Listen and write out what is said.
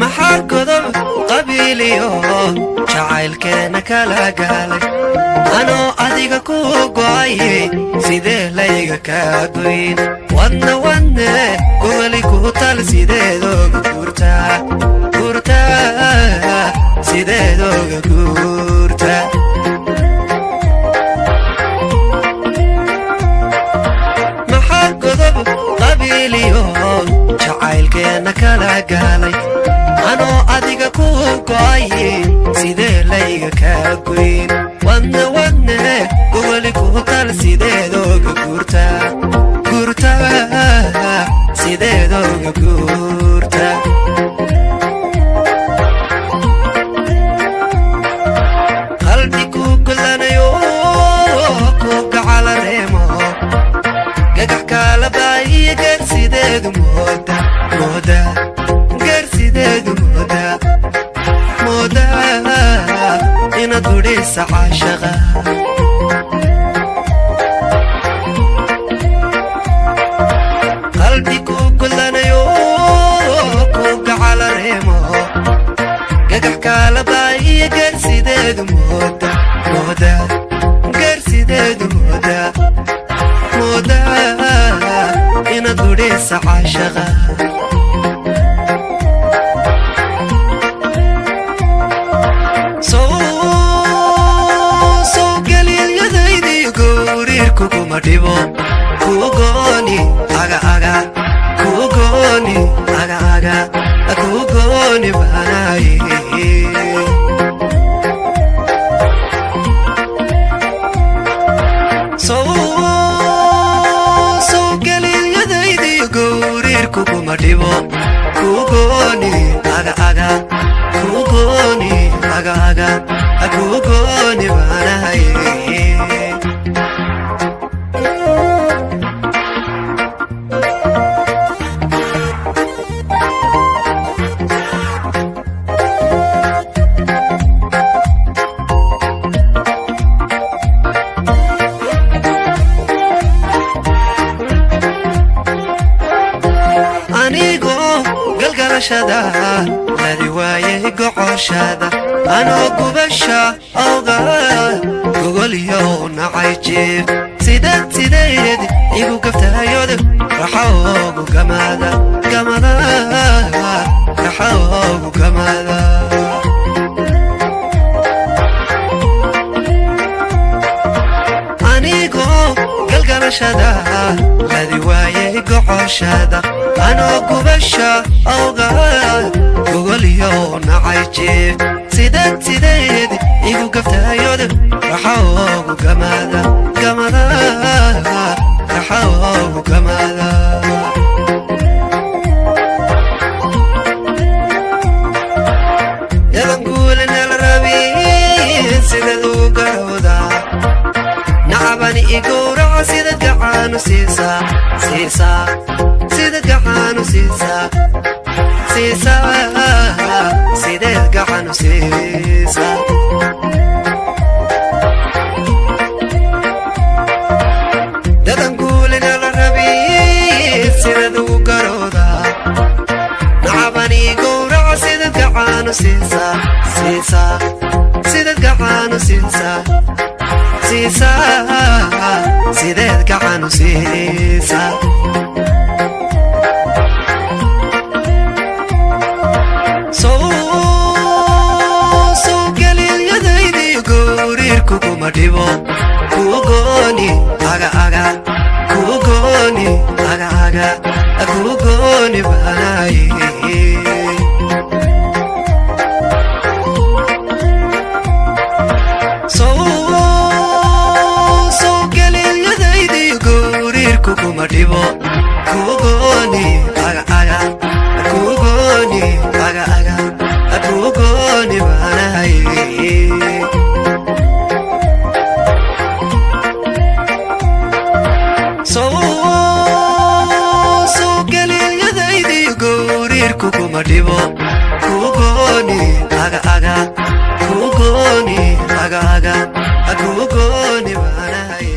Maxaa godob qabiiliyo jacaylkeenna kala gaalay? Anoo adiga ku go'aye, sidee layga kaa goyn? Wadna wadne gogoli ku tal, sideedooga guurtaa guurtaa, sideedooga guurtaa? Maxaa godob qabiiliyo jacaylkeenna kala gaalay? Anoo adiga ku go'aye, sidee layga kaa goyn? Wadne wadne gogoli ku tal, sideedooga guurtaa guurtaa, sideedooga guurtaa? Qalbi ku golanayo, ku gacala reemo, gagax kaala baahiya, geersideedu mooda mooda, geersideedu mooda mooda inaad gudhisa caashaqa. Qalbi ku golanayo, ku gacala reemo, gagax kaala baahiya, geersideedu mooda mooda, geersideedu mooda mooda inaad gudhisa caashaqa. Sow geliilyadaydiyo gowriirkuguma dhibo, kugooni aga aga, kugooni aga aga, kugooni baanaye. Sow geliilyadaydiyo gowriirkuguma dhibo, kugooni aga aga, kugooni aga aga, kugooni baanaye. Anigoo galgalashada ladi waayay gocoshada, anoo gubasha awga gogolyow nacay jiif, sideed sideed igu gaftayod raxoogu gamada gamada, raxoogu gamada. Anigoo galgalashada ladi waayay gocoshada, anoo gubasha awga gogolyow nacay jiif, sideed sideed igu gaftayod raxoogu gamada gamada, raxoogu gamada. Yadan guulinel rabin, sideed ugu garowdaa nacabani igowraca? Sidad gacaanu siisaa siisaa, sidad gacaanu siisaa siisaa, sideed gacanu siisaa? Dadan guulinala rabin, sideed ugu garowdaa nacabani gowraca? Sidad gacaanu siisaa siisaa, sidad gacaanu siisaa siisaa, sideed gacanu siisaa? Sow geliilyadaydiyo gowriirkuguma dhibo, kugooni aga aga, kugooni aga aga, kugooni baanaye. Sow geliilyadaydiyo gowriirkuguma dhibo, kugooni aga aga, kugooni aga aga, kugooni baanaye. Sow Kuguma dhibo, kugooni aga aga, kugooni aga aga, kugooni baanahay.